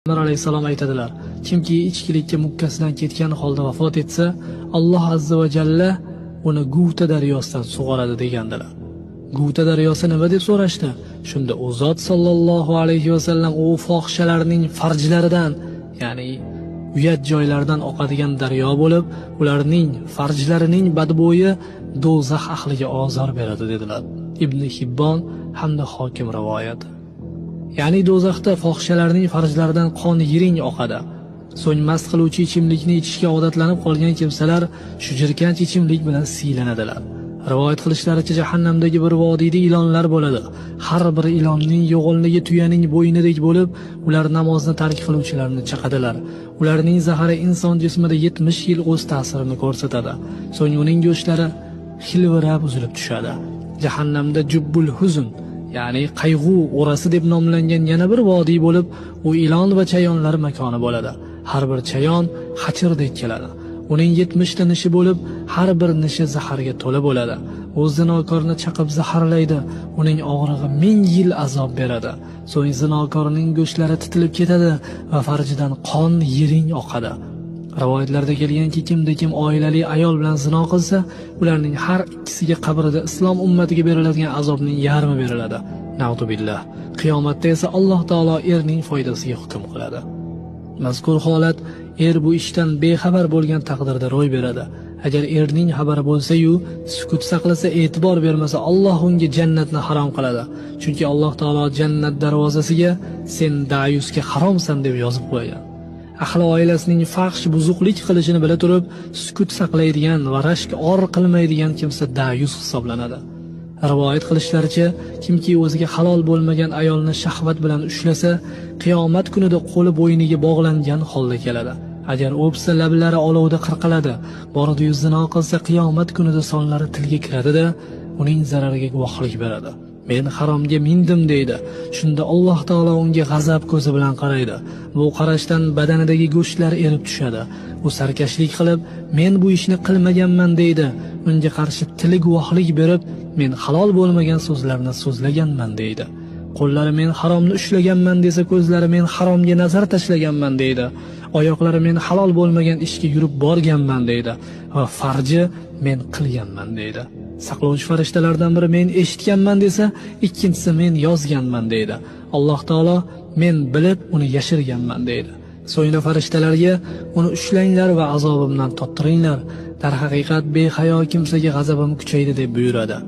Payg'ambar alayhissalom aytadilar: kimki ichkilikka mukkasidan ketgan holda vafot etsa, Alloh azza va jalla uni Guvta daryosidan sug'oradi degandilar. Guvta daryosi nima deb so'rashdi. Shunda u zot sollallohu alayhi vasallam u fohishalarning farjlaridan, ya'ni uyat joylardan oqadigan daryo bo'lib, ularning farjlarining badbo'yi do'zax ahliga ozor beradi dedilar. Ibn Hibbon hamda Hokim rivoyati. Ya'ni do'zaxda fohishalarning farjlaridan qon yiring oqadi. So'ng mast qiluvchi ichimlikni ichishga odatlanib qolgan kimsalar shu jirkanch ichimlik bilan siylanadilar. Rivoyat qilishlaricha jahannamdagi bir vodiyda ilonlar bo'ladi. Har bir ilonning yo'g'onligi tuyaning bo'ynidek bo'lib, ular namozni tark qiluvchilarni chaqadilar. Ularning zahari inson jismida 70 yil o'z ta'sirini ko'rsatadi. So'ng uning go'shtlari xilvirab uzilib tushadi. Jahannamda Jubbul Huzn, ya'ni qayg'u o'rasi deb nomlangan yana bir vodiy bo'lib, u ilon va chayonlar makoni bo'ladi. Har bir chayon hachirdek keladi. Uning 70 ta nishi bo'lib, har bir nishi zaharga to'la bo'ladi. U zinokorni chaqib zaharlaydi. Uning og'rig'i 1000 yil azob beradi. So'ng zinokorning go'shtlari titilib ketadi va farjidan qon yiring oqadi. Rivoyatlarda kelganki, kimda kim oilali ayol bilan zino qilsa, ularning har ikkisiga qabrida islom ummatiga beriladigan azobning yarmi beriladi. Na'uzubillah. Qiyomatda esa Alloh taolo erning foydasiga hukm qiladi. Mazkur holat er bu ishdan bexabar bo'lgan taqdirda ro'y beradi. Agar erning xabari bo'lsa-yu, sukut saqlasa, e'tibor bermasa, Alloh unga jannatni harom qiladi. Chunki Alloh taolo jannat darvozasiga sen dayusga haromsan deb yozib qo'ygan. Ahli oilasining fahsh buzuqlik qilishini bila turib, sukut saqlaydigan va rashk or qilmaydigan kimsa dayus hisoblanadi. Rivoyat qilishlaricha, kimki o'ziga halol bo'lmagan ayolni shahvat bilan ushlasa, qiyomat kunida qo'li bo'yniga bog'langan holda keladi. Agar o'psa, lablari olovda qirqiladi. Bordi-yu zino qilsa, qiyomat kunida sonlari tilga kiradi-da, uning zarariga guvohlik beradi. Men haromga mindim deydi. Shunda Alloh taolo unga g'azab ko'zi bilan qaraydi. Bu qarashdan badanidagi go'shtlar erib tushadi. U sarkashlik qilib, men bu ishni qilmaganman deydi. Unga qarshi tili guvohlik berib, men halol bo'lmagan so'zlarni so'zlaganman deydi. Qo'llari men haromni ushlaganman desa, ko'zlari men haromga nazar tashlaganman deydi. Oyoqlari men halol bo'lmagan ishga yurib borganman deydi va farji men qilganman deydi. Saqlovchi farishtalardan biri men eshitganman desa, ikkinchisi men yozganman deydi. Alloh taolo men bilib uni yashirganman deydi. So'ngra farishtalarga uni ushlanglar va azobimdan tottiringlar. Darhaqiqat behayo kimsaga g'azabim kuchaydi deb buyuradi.